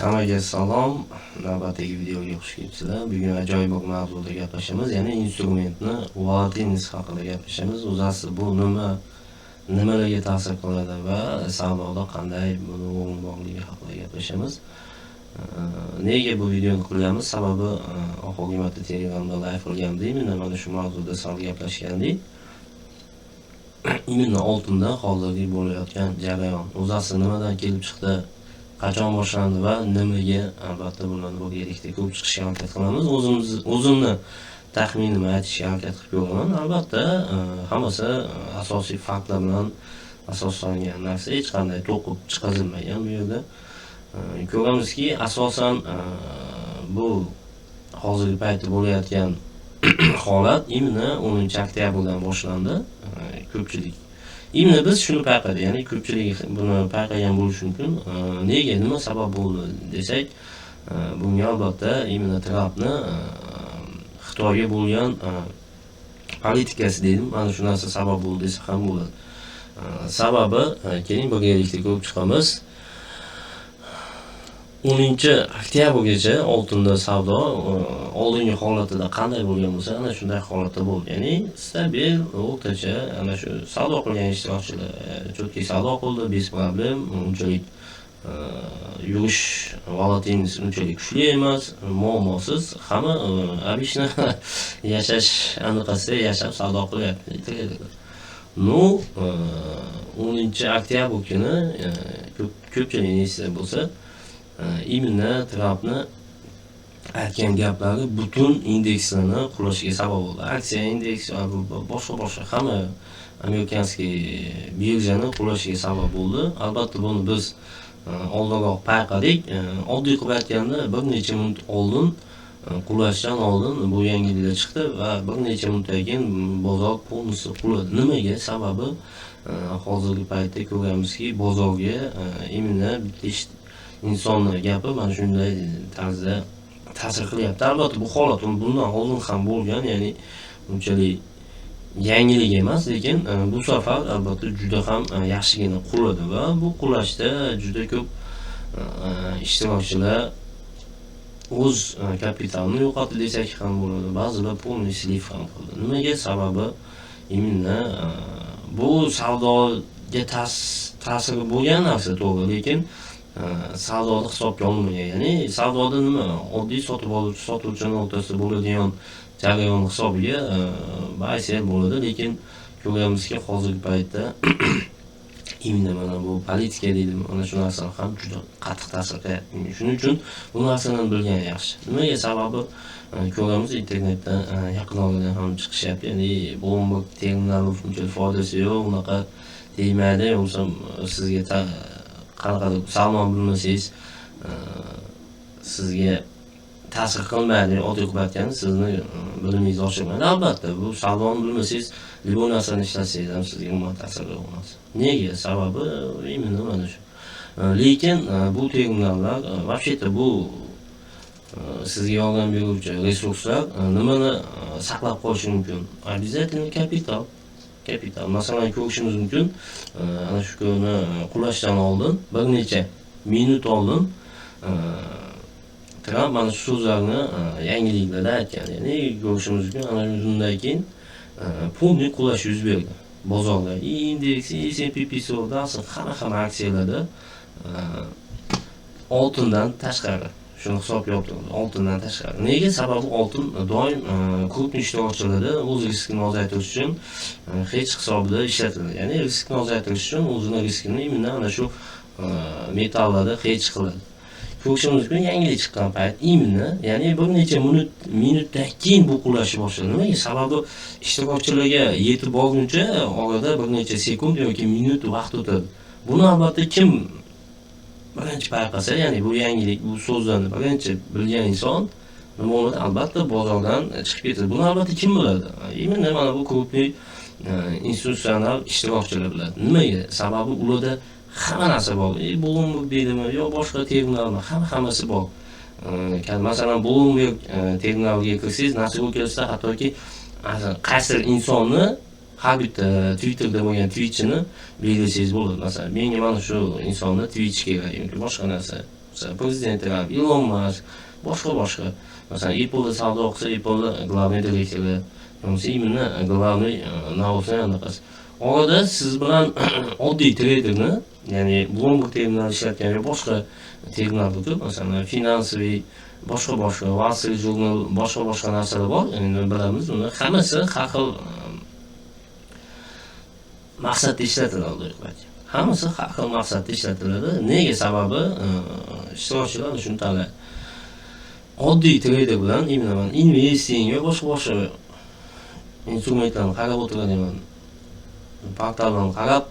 Hammaga salom. Navbatdagi videoga xush kelibsizlar. Bugun ajoyib bir mavzuda gaplashamiz, ya'ni instrumentni volatilность haqida gaplashamiz. O'zasi bu nima, nimalarga ta'sir qiladi va savdoda qanday buni o'rni borligi haqida gaplashamiz. Nega bu videoni qilyapmiz? Sababi oxirgi marta Telegramda live qilgandik, именно mana shu mavzuda sal gaplashgandik. Именно oltinda hozirgi bo'layotgan jarayon o'zasi nimadan kelib chiqdi, qachon boshlandi va nimaga, albatta bularni birgalikda ko'rib chiqishga harakat qilamiz. O'zimiz, o'zimni taxminimni aytishga harakat qilib ko'raman. Albatta, hammasi asosiy faktlar bilan asoslangan narsa, hech qanday to'qib chiqazilmagan bu yerda. Ko'ramizki, asosan bu hozirgi paytda bo'layotgan holat именно 10 oktyabrdan boshlandi. Ko'pchilik, именно biz shuni payqadik, ya'ni ko'pchilik buni payqagan bo'lishi mumkin. Nega, nima sabab bo'ldi desak, bunga albatta именно Trampni Xitoyga bo'lgan politikasi deydim, mana shu narsa sabab bo'ldi desa ham bo'ladi. Sababi, keling, birgalikda ko'rib chiqamiz. 10 oktyabrgacha oltinda savdo oldingi holatida qanday bo'lgan bo'lsa, ana shunday holatda bo'ldi. Ya'ni stabil, o'rtacha, ana shu savdo qilgan ishtirokchilar четкий savdo qildi, без проблем, unchalik yurish volatilность unchalik kuchli emas, muammosiz, hamma обычно yashash anaqasida yashab savdo qilyapti. Ну, 10 oktyabr kuni, ko'pchilikning esida bo'lsa, именно Trampni aytgan gaplari butun indekslarni qulashiga sabab bo'ldi. Aksiya indeks va boshqa boshqa hamma американский birjani qulashiga sabab bo'ldi. Albatta, buni biz oldinroq payqadik. Oddiy qilib aytganda, bir necha minut oldin, qulashdan oldin bu yangiliklar chiqdi va bir necha minutdan keyin bozor полностью quladi. Nimaga? Sababi, hozirgi paytda ko'ramizki, bozorga именно bitta insonni gapi mana shunday tarzda ta'sir qilyapti. Albatta, bu holat bundan oldin ham bo'lgan, ya'ni unchalik yangilik emas, lekin bu safar albatta juda ham yaxshigina quladi va bu qulashda juda ko'p ishtirokchilar o'z kapitalini yo'qotdi desak ham bo'ladi. Ba'zilar полный слив ham qildi. Nimaga? Sababi, именно bu savdoga ta'siri bo'lgan narsa, to'g'ri, lekin savdoda hisobga olinmagan. Ya'ni savdoda nima, oddiy sotib oluvchi, sotuvchini o'rtasida bo'ladigan jarayon hisobiga buy, sell bo'ladi, lekin ko'ramizki, hozirgi paytda именно mana bu politika deydimi, mana shu narsani ham juda qattiq ta'sir qilyapti. Shuning uchun bu narsani bilgan yaxshi. Nimaga? Sababi, ko'ramiz, internetda yaqin oradan ham chiqishyapti. Ya'ni Bloomberg terminali unchalik foydasi yo'q, unaqa tegmaydi, bo'lmasam sizga qanaqadir savdoni bilmasangiz, sizga ta'sir qilmaydi. Oddiy qilib aytganda, sizni bilimingizni oshirmaydi. Albatta, bu savdoni bilmasangiz, любой narsani ishlatsangiz ham sizga umuman ta'siri yo'q narsa. Nega? Sababi, именно mana shu. Lekin bu terminallar, вообще-то bu sizga yordam beruvchi resurslar nimani saqlab qolishi mumkin? Обязательно kapital. Kapital. Masalan, ko'rishimiz mumkin, ana shu kuni qulashdan oldin, bir necha minut oldin Tramp mana shu so'zlarni yangiliklarda aytgan. Ya'ni ko'rishimiz mumkin, ana shundan keyin полный qulash yuz berdi bozorda. Indeks, S&P 500, hamma hamma aksiyalarda, oltindan tashqari. Shuni hisobga olib turib, oltindan tashqari. Nega? Sababi, oltin doim крупный ishtirokchilarda o'z riskini ozaytirish uchun hech hisobida ishlatiladi. Ya'ni riskni ozaytirish uchun o'zini riskini именно ana shu metallarda hech qiladi. Ko'rishimiz mumkin, yangilik chiqqan payt именно, ya'ni bir necha minutdan keyin bu qulashni boshladi. Nimaga? Sababi, ishtirokchilarga yetib borguncha orada bir necha sekund yoki minut vaqt o'tadi. Buni albatta kim birinchi payqasa, ya'ni bu yangilik, bu so'zlarni birinchi bilgan inson nima bo'ladi? Albatta, bozordan chiqib ketadi. Buni albatta kim biladi? Именно mana bu крупный institutsional ishtirokchilar biladi. Nimaga? Sababi, ularda hamma narsa bor. Bloomberg deydimi yo boshqa terminalmi, hamma hammasi bor. Masalan, Bloomberg terminaliga kirsangiz, настройка sida hattoki qaysidir insonni Har bitta Twitterda bo'lgan tweetchini belgilasangiz bo'ladi. Masalan, menga mana shu insonni tweetchi kerak yoki boshqa narsa. Masalan, prezident Tramp, Ilon Mask, boshqa. Masalan, Apple'da savdo qilsa, Apple'da главный direktori, bo'lmasa именно главный новостной anaqasi. Orada siz bilan oddiy treyderni, ya'ni Bloomberg terminal ishlatgan yoki boshqa terminalda ko'p, masalan, финансовый, boshqa Wall Street Journal, boshqa narsalar bor. Endi bilamiz, uni hammasi har xil maqsadda ishlatiladi. Hammasi har xil maqsadda ishlatiladi. Nega? Sababi ishtirokchilar shuni tanlaydi. Oddiy treyder bilan именно man investing yo boshqa instrumentlarni qarab o'tiradigan, portallarni qarab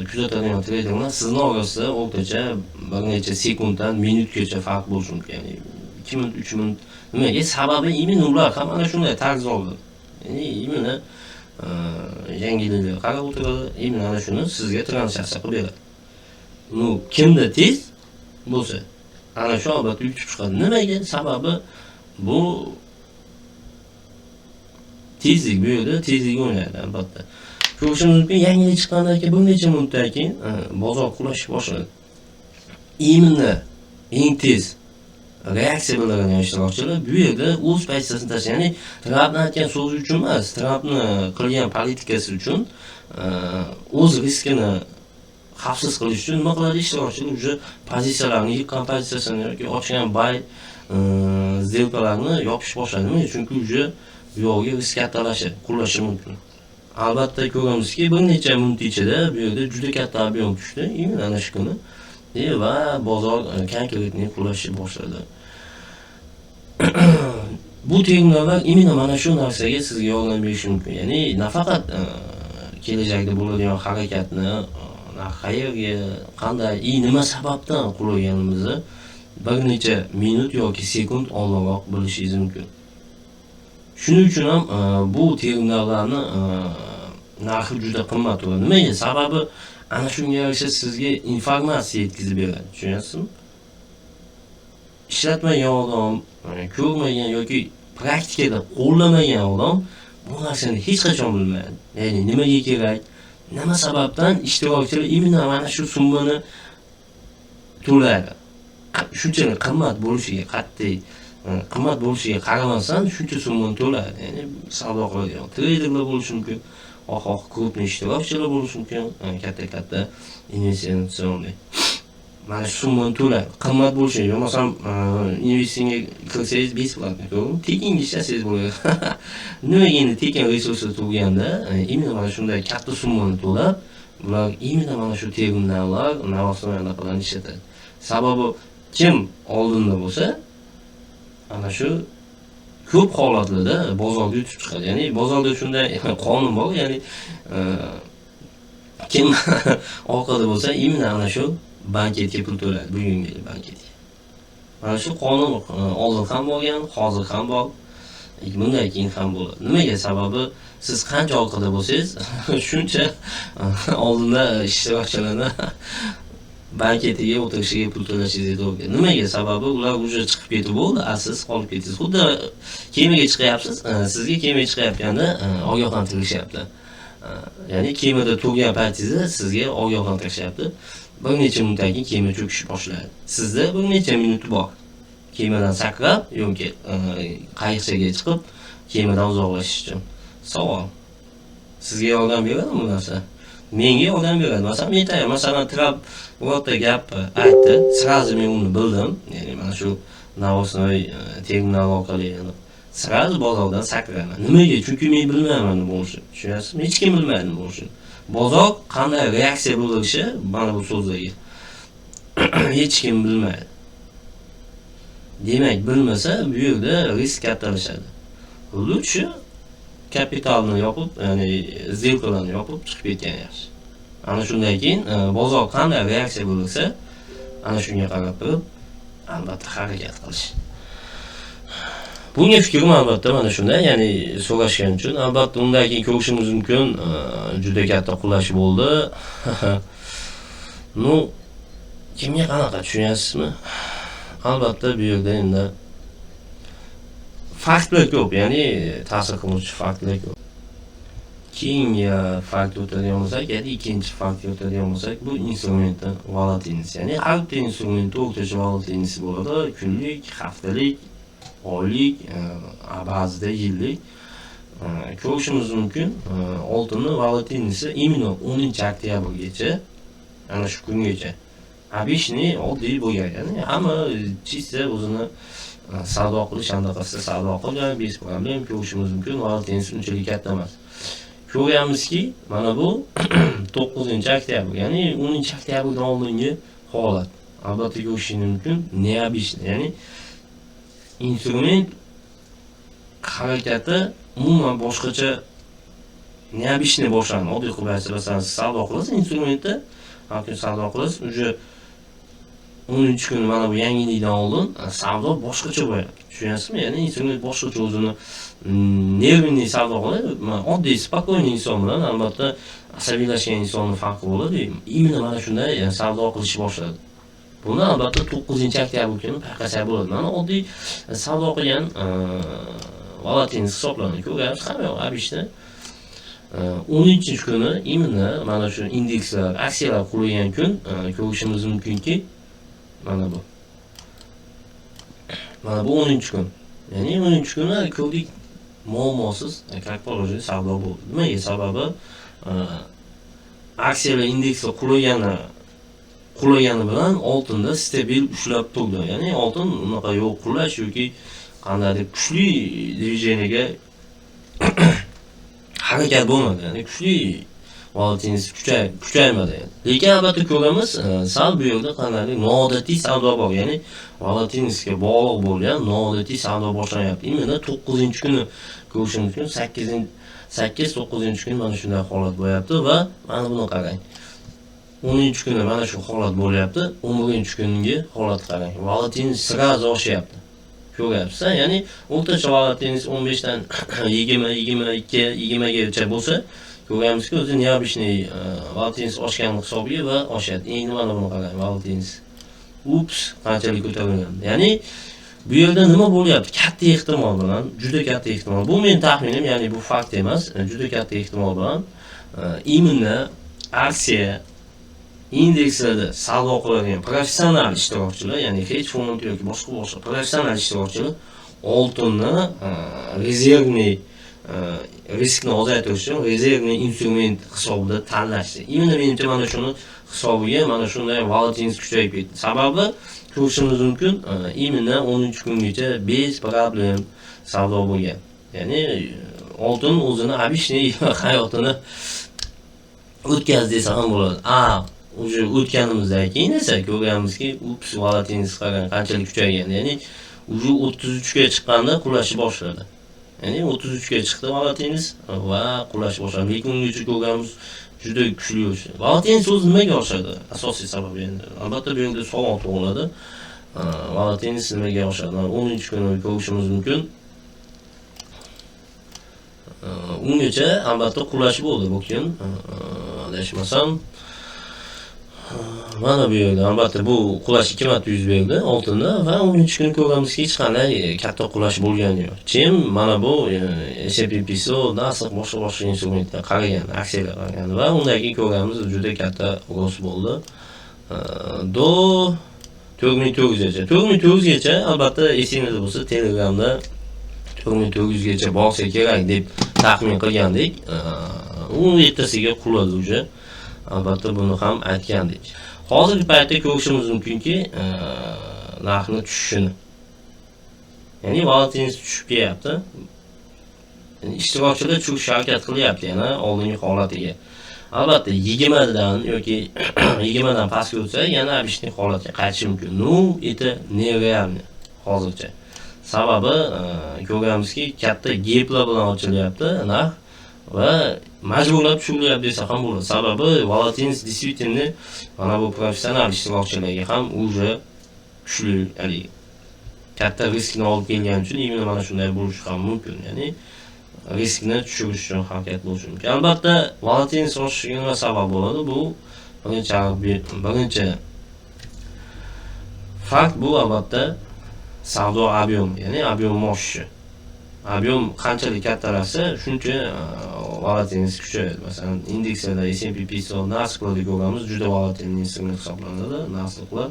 kuzatadigan treyder bilan sizni orasida o'rtacha bir necha sekunddan minutgacha farq bo'lishi mumkin. Ya'ni 2 minut, 3 minut. Nimaga? Sababi именно ular ham ana shunday tarz oldi. Ya'ni именно yangiliklarga qarab o'tiradi, именно ana shuni sizga translyatsiya qilib beradi. Ну, kimda tez bo'lsa, ana shu albatta yutib chiqadi. Nimaga? Sababi bu tezlik, bu yerda tezlik o'ynaydi albatta. Ko'rishimiz mumkin, yangilik chiqqandan keyin bir necha minutdan keyin bozor qulashga boshladi. Именно eng tez reaksiya bildiradigan ishtirokchilar bu yerda o'z pozitsiyasini tashlaydi. Ya'ni Trampni aytgan so'zi uchun emas, Trampni qilgan politikasi uchun o'z riskini xavfsiz qilish uchun nima qiladi ishtirokchilar? Уже pozitsiyalarini, yiqqan pozitsiyasini yoki ochgan buy сделка larni yopish boshladi. Nimaga? Chunki уже bu yog'iga risk kattalashadi, qulashi mumkin. Albatta ko'ramizki, bir necha minut ichida bu yerda juda katta объем tushdi, именно ana shu kuni va bozor конкретный qulashni boshladi. Bu terminallar именно mana shu narsaga sizga yordam berishi mumkin. Ya'ni nafaqat kelajakda bo'ladigan harakatni, qayerga, qanday и nima sababdan qulaganimizni bir necha minut yoki sekund oldinroq bilishingiz mumkin. Shuning uchun ham bu terminallarni narxi juda qimmat bo'ladi. Nimaga? Sababi ana shunga yarasha sizga informatsiya yetkazib beradi. Tushunyapsizmi? Ishlatmagan odam, ko'rmagan yoki praktikada qo'llamagan odam bu narsani hech qachon bilmaydi. Ya'ni nimaga kerak, nima sababdan ishtirokchilar именно mana shu summani to'laydi. Shunchalik qimmat bo'lishiga qat'iy qimmat bo'lishiga qaramasdan shuncha summani to'laydi. Ya'ni savdo qiladigan treyderlar bo'lishi mumkin, xoh крупный ishtirokchilar bo'lishi mumkin, katta-katta инвестиционный. Mana shu summani to'laydi. Qimmat bo'lishi, bo'lmasam investingga kirsangiz бесплатно, to'g'rimi? Tekinga ishlasangiz bo'ladi. Nimaga endi tekin resurslar turganda, именно mana shunday katta summani to'lab, ular именно mana shu terminallar, новостной anaqalarni ishlatadi. Sababi kim oldinda bo'lsa, ana shu ko'p holatlarda bozorga yutib chiqadi. Ya'ni bozorda shunday qonun bor, ya'ni kim orqada bo'lsa, именно ana shu banketga pul to'laydi, bugungi banketga. Mana shu qonun oldin ham bo'lgan, hozir ham bor, bundan keyin ham bo'ladi. Nimaga? Sababi siz qancha orqada bo'lsangiz, shuncha oldinda ishtirokchilarni banketiga o'tirishiga pul to'lashingizga to'g'ri keladi. Nimaga? Sababi ular уже chiqib ketib bo'ldi, а siz qolib ketdingiz. Xuddi kemaga chiqyapsiz, sizga kemaga chiqayotganda ogohlantirishyapti. Ya'ni kemada turgan paytingizda sizga ogohlantirishyapti. Bir necha minutdan keyin kema cho'kishni boshlaydi. Sizda bir necha minut bor. Kemadan sakrab yoki qayiqchaga chiqib kemadan uzoqlashish uchun. Savol. Sizga yordam beradimi bu narsa? Menga yordam beradi. Masalan, men aytaman, masalan, Tramp birorta gap aytdi, сразу men uni bildim. Ya'ni mana shu новостной terminal orqali, ya'ni сразу bozordan sakrayman. Nimaga? Chunki men bilmayman nima bo'lishini. Tushunyapsizmi? Hech kim bilmaydi nima bo'lishini. Bozor qanday reaksiya bildirishi mana bu so'zlarga hech kim bilmaydi. Demak, bilmasa, bu yerda risk kattalashadi. Лучше kapitalni yopib, ya'ni сделка larni yopib chiqib ketgan yaxshi. Ana shundan keyin bozor qanday reaksiya bildirsa, ana shunga qarab turib albatta harakat qilish. Bunga fikrim albatta mana shunday, ya'ni so'rashgan uchun albatta undan keyin ko'rishimiz mumkin, juda katta qulash bo'ldi. Ну, kimga qanaqa, tushunyapsizmi? Albatta bu yerda endi faktlar ko'p, ya'ni ta'sir qiluvchi faktlar ko'p. Keyingi fakt o'tadigan bo'lsak, ya'ni ikkinchi faktga o'tadigan bo'lsak, bu instrumentni volatilность. Ya'ni har bitta instrumentni o'rtacha volatilность bo'ladi: kunlik, haftalik, oylik, ba'zida yillik. Ko'rishimiz mumkin, oltinni volatilность i именно 10-oktyabrgacha, ana shu kungacha обычный, oddiy bo'lgan, ya'ni hamma чисто o'zini savdo qilish anaqasida savdo qilgan, без проблем. Ko'rishimiz mumkin, volatilность unchalik katta emas. Ko'ryapmizki, mana bu 9-oktyabr, ya'ni 10-oktyabrdan oldingi holat. Albatta, ko'rishingiz mumkin, необычный, ya'ni instrument harakati umuman boshqacha, необычный boshlandi. Oddiy qilib aytsa, masalan, siz savdo qilasiz instrumentda, har kun savdo qilasiz, уже 10-kuni, mana bu yangilikdan oldin savdo boshqacha bo'lyapti, tushunyapsizmi? Ya'ni instrument boshqacha o'zini нервный savdo qiladi. Oddiy, спокойный inson bilan, albatta, asabiylashgan insonni farqi bo'ladi. Именно mana shunday savdo qilishni boshladi. Buni, albatta, 9-oktyabr kuni payqasak bo'ladi. Mana, oddiy savdo qilgan volatilность hisoblanadi, ko'ryapsiz, hamma yoq обычно. 10-kuni, именно mana shu indekslar, aksiyalar qulagan kun, ko'rishimiz mumkinki, mana bu 10-kun, ya'ni 10-kuni ko'rdik, muammosiz, как положено, savdo bo'ldi. Nimaga? Sababi aksiyalar, indeksi qulagani bilan oltinda stabil ushlab turdi. Ya'ni oltin unaqa yo'q qulash yoki qandaydir kuchli движение ga harakat bo'lmadi, ya'ni kuchli volatilность kuchaymadi yani. Lekin, albatta, ko'ramiz, sal bu yerda qandaydir noodatiy savdo bor, ya'ni volatilность ga bog'liq bo'lgan noodatiy savdo boshlanyapti. Именно 9-kuni ko'rishimiz mumkin, 8, 9-kuni mana shunday holat bo'lyapti. Va mana buni qarang, 10-kuni mana shu holat bo'lyapti, 11-kungi holat qarang, volatilность сразу oshyapti, ko'ryapsiz. Ya'ni o'rtacha volatilность 15dan 20, 22, 20gacha bo'lsa, ko'ryapmizki, o'zi необычный volatilность oshgani hisobiga va oshyapti. Endi mana buni qarang, volatilность, ups, qanchalik ko'tarilgan. Ya'ni bu yerda nima bo'lyapti? Katta ehtimol bilan, juda katta ehtimol, bu meni taxminim, ya'ni bu fakt emas, juda katta ehtimol bilan именно aksiya, indekslarda savdo qiladigan professional ishtirokchilar, ya'ni hedge fond yoki boshqa boshqa professional ishtirokchilar oltinni резервный, riskni ozaytirish uchun резервный instrument hisobida tanlashdi. Именно, menimcha, mana shuni hisobiga mana shunday volatilность kuchayib ketdi. Sababi, ko'rishimiz mumkin, именно 10-kungacha без проблем savdo bo'lgan. Ya'ni oltin o'zini обычный hayotini o'tkazdi desa ham bo'ladi. A уже o'tganimizdan keyin esa ko'ryapmizki, ups, volatilность qarang, qanchalik kuchaygan. Ya'ni уже 33 ga chiqqanda qulashni boshladi. Ya'ni 33 ga chiqdi volatilность va qulash boshladi. Lekin ungacha ko'rganmiz, juda kuchli o'sha. Volatilность o'zi nimaga oshadi? Asosiy sababi endi. Albatta, bu yerda savol tug'iladi. Volatilность nimaga oshadi? Mana, 10-kuni ko'rishimiz mumkin. Ungacha, albatta, qulash bo'ldi bu kun. Adashmasam, mana bu yerda, albatta, bu qulash ikki marta yuz berdi oltinda va 10-kuni ko'ramizki, hech qanday katta qulash bo'lgani yo'q. Чем mana bu S&P 500, Nasdaq, boshqa boshqa instrumentlar qaragan, aksiyalar qaragan va undan keyin ko'ramiz, juda katta рост bo'ldi. До 4400gacha. 4400gacha, albatta, esingizda bo'lsa, Telegramda 4400gacha borsa kerak deb taxmin qilgandik. U ertasiga quladi уже. Albatta, buni ham aytgandik. Hozirgi paytda ko'rishimiz mumkinki, narxni tushishini. Ya'ni volatilность tushib kelyapti. Ya'ni ishtirokchilar tushishga harakat qilyapti yana oldingi holatiga. Albatta, 20 dan yoki 20 dan pastga o'tsa, yana обычный holatga qaytishi mumkin. Ну, это нереально hozircha. Sababi, ko'ramizki, katta gap lar bilan ochilyapti narx va majburlab tushiryapti desa ham bo'ladi. Sababi, volatilность действительно mana bu professional ishtirokchilarga ham уже kuchli, haligi katta riskni olib kelgani uchun именно mana shunday bo'lishi ham mumkin. Ya'ni riskni tushirish uchun harakat bo'lishi mumkin. Albatta, volatilность oshishiga nima sabab bo'ladi? Bu birinchi fakt, bu, albatta, savdo объем i, ya'ni объем oshishi. Объем qanchalik kattalashsa, shuncha volatilность oshadi. Albatta, Volatilность kuchayadi. Masalan, indekslarda S&P 500, Nasdaqlarda ko'ramiz, juda volatil instrument hisoblanadi Nasdaqlar.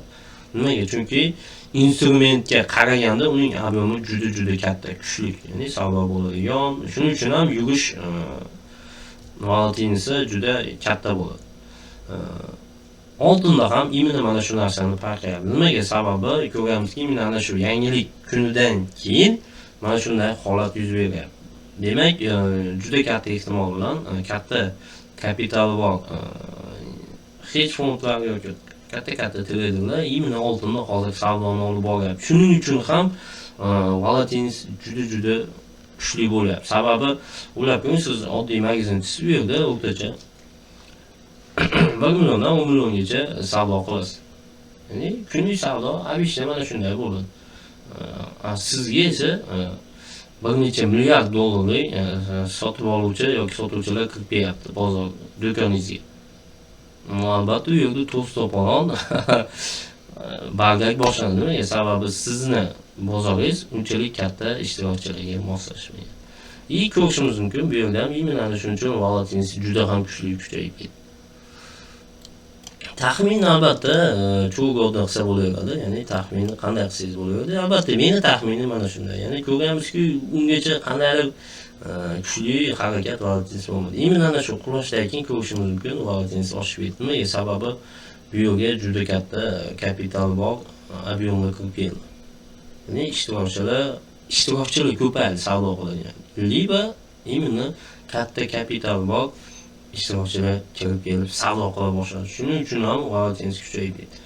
Nimaga? Chunki instrumentga qaraganda uning объем i juda juda katta, kuchli, ya'ni savdo bo'ladigan. Shuning uchun ham yurish volatilность i juda katta bo'ladi. Oltinda ham именно mana shu narsani payqayapti. Nimaga? Sababi ko'ramizki, именно ana shu yangilik kunidan keyin mana shunday holat yuz beryapti. Demak, juda katta ehtimol bilan katta kapitali bor hedge fondlar yoki katta-katta treyderlar именно oltinda hozir savdoni olib boryapti. Shuning uchun ham volatilность juda juda kuchli bo'lyapti. Sababi o'ylab ko'ring, siz oddiy magazinchisiz, bu yerda o'rtacha 1 milliondan 10 milliongacha savdo qilasiz. Ya'ni kunlik savdo обычно mana shunday bo'ladi. Sizga esa bir necha milliard dollarlik sotib oluvchi yoki sotuvchilar kirib kelyapti bozor do'koningizga. Albatta, u yerda to's to'polon, бардак boshlanadi. Nimaga? Sababi sizni bozoringiz unchalik katta ishtirokchilarga moslashmagan. И ko'rishimiz mumkin, bu yerda ham именно ana shuning uchun volatilность juda ham kuchli kuchayib ketdi. Taxmin albatta cho'g'da qilsa bo'laveradi, ya'ni taxminni qanday qilsangiz bo'laveradi. Albatta, meni taxminim mana shunday. Ya'ni ko'ryapmizki, ungacha qandaydir kuchli harakat, volatilность bo'lmadi. Именно ana shu qulashdan keyin ko'rishimiz mumkin, volatilность oshib ketdi. Nimaga? Sababi bu yerga juda katta kapital bor, объем lar kirib keldi. Ya'ni ishtirokchilar ko'paydi savdo qiladigan. Либо именно katta kapital bor ishtirokchilar kirib kelib savdo qila boshladi. Shuning uchun ham volatilность kuchayib ketdi.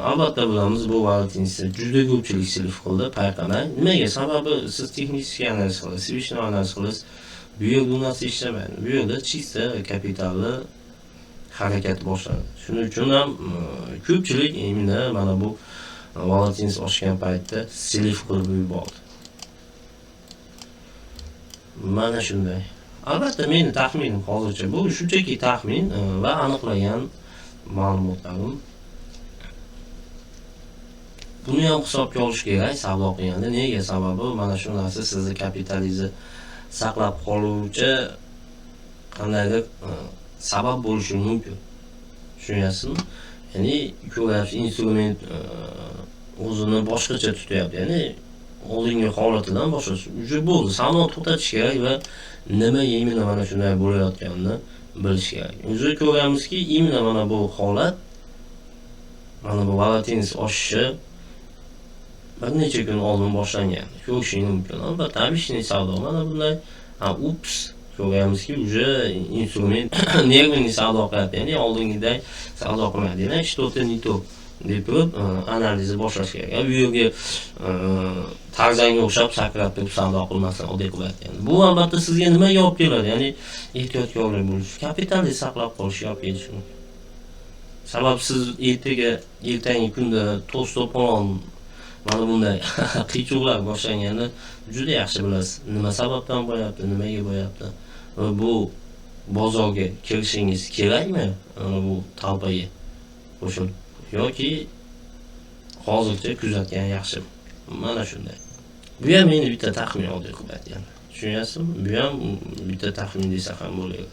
Albatta bilamiz, bu volatilность juda ko'pchilik слив qildi, payqamay. Nimaga? Sababi siz texnik analiz qilasiz, свечной analiz qilasiz. Bu yerda bu narsa ishlamaydi. Bu yerda чисто kapitalni harakat boshlanadi. Shuning uchun ham ko'pchilik именно mana bu volatilность oshgan paytda слив qilib yubordi. Mana shunday. Albatta, meni taxminim hozircha bu shunchaki taxmin va aniqlagan ma'lumotlarim. Buni ham hisobga olish kerak savdo qilganda. Nega? Sababi mana shu narsa sizni kapitalingizni saqlab qoluvchi qandaydir sabab bo'lishi mumkin. Tushunyapsizmi? Ya'ni ko'ryapsiz, instrument o'zini boshqacha tutyapti. Ya'ni oldingi holatidan boshqacha. Уже bo'ldi. Savdoni to'xtatish kerak va nimaga именно mana shunday bo'layotganini bilish kerak. Уже ko'ramizki, именно mana bu holat, mana bu volatilность oshishi bir necha kun oldin boshlangan. Ko'rishingiz mumkin. Albatta, обычный savdo mana bunday. Ha, упс, ko'ryapmizki, уже instrument нервный savdo qilyapti. Ya'ni oldingiday savdo qilmaydi. Demak, что-то не то deb turib analizni boshlash kerak. Bu yerga tarzanga o'xshab sakrab turib savdo qilmasdan, oddiy qilib aytganda. Bu albatta sizga nimaga olib keladi? Ya'ni ehtiyotkorlik bo'lish, kapitalni saqlab qolishga olib kelishi mumkin. Sabab siz ertaga, ertangi kunda to's to'polon, mana bunday qiychuvlar boshlanganda juda yaxshi bilasiz, nima sababdan bo'lyapti, nimaga bo'lyapti va bu bozorga kirishingiz kerakmi, mana bu толпа ga qo'shilib yoki hozircha kuzatgan yaxshi. Mana shunday. Bu ham meni bitta taxmin, oddiy qilib aytganda. Tushunyapsizmi? Bu ham bitta taxmin desa ham bo'ladi.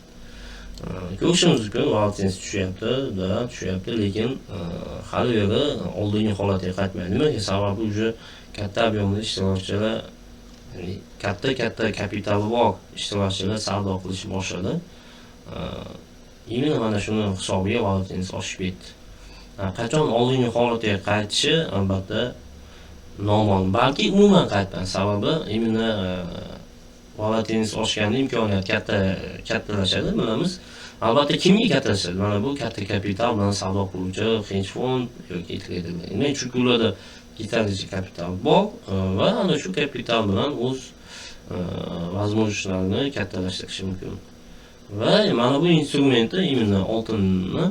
Ko'rishimiz mumkin, volatilность tushyapti, да, tushyapti, lekin hali beri oldingi holatiga qaytmaydi. Nimaga? Sababi уже katta объем da ishtirokchilar, ya'ni katta-katta kapitali bor ishtirokchilar savdo qilishni boshladi. Именно mana shuni hisobiga volatilность oshib ketdi. Qachon oldingi holatiga qaytishi albatta noma'lum. Balki umuman qaytmas. Sababi именно volatilность oshganda imkoniyat katta kattalashadi, bilamiz. Albatta, kimga kattalashadi? Mana bu katta kapital bilan savdo qiluvchi hedge fond yoki treyderlar. Nima? Chunki ularda yetarlicha kapital bor va ana shu kapital bilan o'z возможность larini kattalashtirishi mumkin. Va mana bu instrumentni, именно oltinni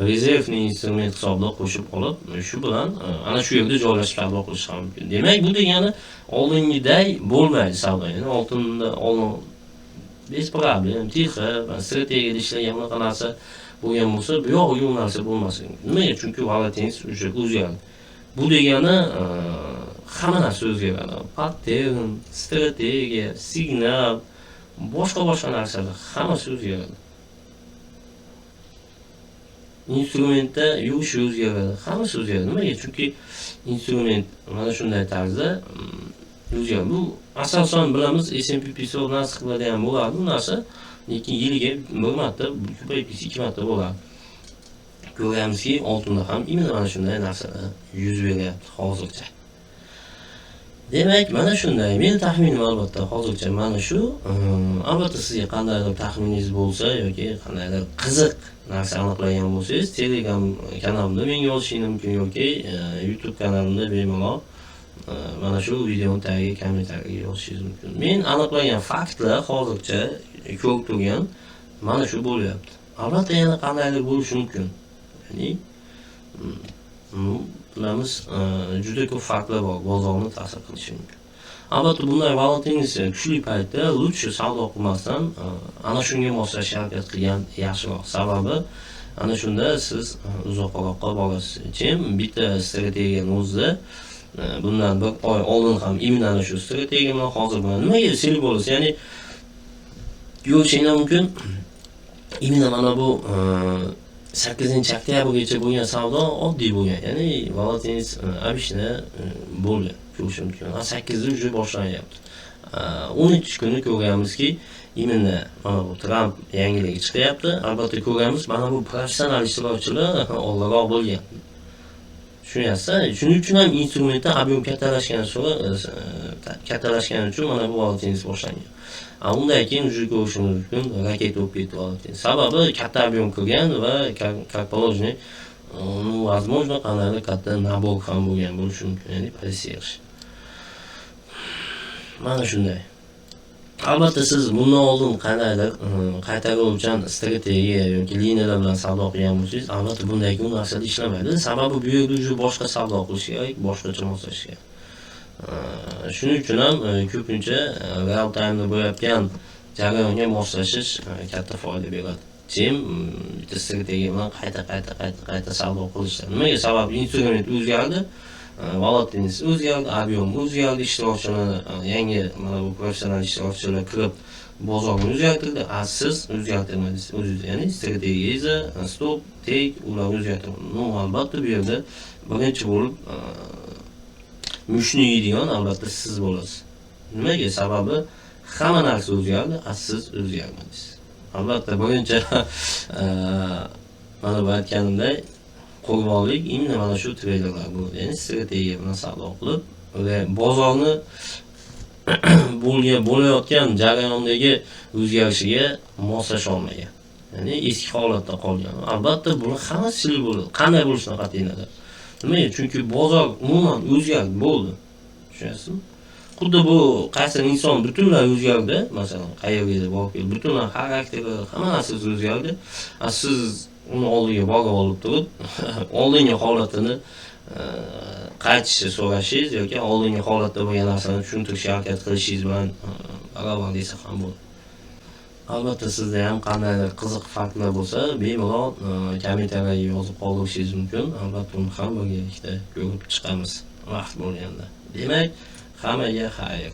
rezervniy instrument hisobida qo'shib olib, shu bilan ana shu yerda joylashib savdo qilish ham mumkin. Demak, bu degani oldingiday bo'lmaydi savdo. Ya'ni oltinda oldin без проблем, тихо, strategiyada ishlagan bunaqa narsa bo'lgan bo'lsa, bu yog'iga u narsa bo'lmasligi mumkin. Nimaga? Chunki volatilность уже o'zgardi. Bu degani hamma narsa o'zgaradi. Pattern, strategiya, signal. Boshqa narsalar hammasi o'zgaradi. Instrumentda yurishi o'zgaradi, hammasi o'zgaradi. Nimaga? Chunki instrument mana shunday tarzda o'zgaradi. Bu asosan bilamiz, S&P 500 Nasdaqlarda ham bo'ladi bu narsa, lekin yiliga bir marta, ko'payib ketsa 2 marta bo'ladi. Ko'ramizki, oltinda ham именно mana shunday narsalar yuz beryapti hozircha. Demak, mana shunday. Meni taxminim albatta hozircha mana shu. Albatta sizga qandaydir taxminingiz bo'lsa yoki qandaydir qiziq narsa aniqlagan bo'lsangiz, Telegram kanalimda menga yozishingiz mumkin yoki YouTube kanalimda bemalol mana shu videoni tagiga kommentariyaga yozishingiz mumkin. Men aniqlagan faktlar hozircha ko'rib turgan mana shu bo'lyapti. Albatta yana qandaydir bo'lishi mumkin. Ya'ni bilamiz, juda ko'p faktlar bor, bozorni ta'sir qilishi mumkin. Albatta bunday volatilность kuchli paytda лучше savdo qilmasdan ana shunga moslashishga harakat qilgan yaxshiroq. Sababi ana shunda siz uzoqroqqa borasiz. Чем bitta strategiyani o'zida bundan bir oy oldin ham именно ana shu strategiya bilan hozir bilan nimaga sel bo'lasiz? Ya'ni ko'rishingiz mumkin. Именно mana bu 8-oktyabrgacha bo'lgan savdo oddiy bo'lgan, ya'ni volatilность обычно bo'lgan, ko'rish mumkin. 8da уже boshlanyapti. 13 kuni ko'rganmizki, именно mana bu Tramp yangiligi chiqyapti. Albatta ko'ramiz, mana bu professional ishtirokchilar oldinroq bo'lgan. Tushunyapsiz? Shuning uchun ham instrumentda объем kattalashgani kattalashgani uchun mana bu volatilность boshlangan. Undan keyin уже ko'rishimiz mumkin, raketa bo'lib ketdi volatilность. Sababi katta объем kirgan va как положено, ну, возможно, qandaydir katta набор ham bo'lgan bo'lishi mumkin, ya'ni pozitsiya yig'ish. Mana shunday. Albatta siz bundan oldin qandaydir qaytariluvchan strategiya yoki liniyalar bilan savdo qilgan bo'lsangiz, albatta bunday u narsada ishlamaydi. Sababi bu yerda уже boshqa savdo qilish kerak, boshqacha moslashish kerak. Shuning uchun ham ko'pincha real time'da bo'layotgan jarayonga moslashish katta foyda beradi. Чем bitta strategiya bilan qayta qayta qayta qayta savdo qilishdan. Nimaga? Sababi instrument o'zgardi, volatilность o'zgardi, объем o'zgardi, ishtirokchilar yangi mana bu professional ishtirokchilar kirib bozorni o'zgartirdi, a siz o'zgartirmadingiz o'zingiz, ya'ni strategiyangizni, stop, take ular o'zgartirmadi. Ну, albatta bu yerda birinchi bo'lib mushni yeydigan albatta siz bo'lasiz. Nimaga? Sababi hamma narsa o'zgardi, a siz o'zgarmadingiz. Albatta birinchi mana bu aytganimdek qurbonlik именно mana shu treyderlar bo'ladi. Ya'ni strategiya bilan savdo qilib va bozorni bo'lgan bo'layotgan jarayondagi o'zgarishiga moslasha olmagan. Ya'ni eski holatda qolgan. Albatta buni hammasi sil bo'ladi. Qanday bo'lishidan qat'iy nazar. Nimaga? Chunki bozor umuman o'zgardi, bo'ldi. Tushunyapsizmi? Xuddi bu qaysi inson butunlay o'zgardi, masalan, qayerga borib keldi, butunlay xarakteri, hamma narsasi o'zgardi. A siz uni oldiga borib olib turib, oldingi holatini qaytishni so'rashingiz yoki oldingi holatda bo'lgan narsani tushuntirishga harakat qilishingiz bilan barobar desa ham bo'ladi. Albatta sizda ham qandaydir qiziq faktlar bo'lsa, bemalol kommentariyaga yozib qoldirishingiz mumkin. Albatta uni ham birgalikda ko'rib chiqamiz vaqt bo'lganda. Demak, hammaga xayr.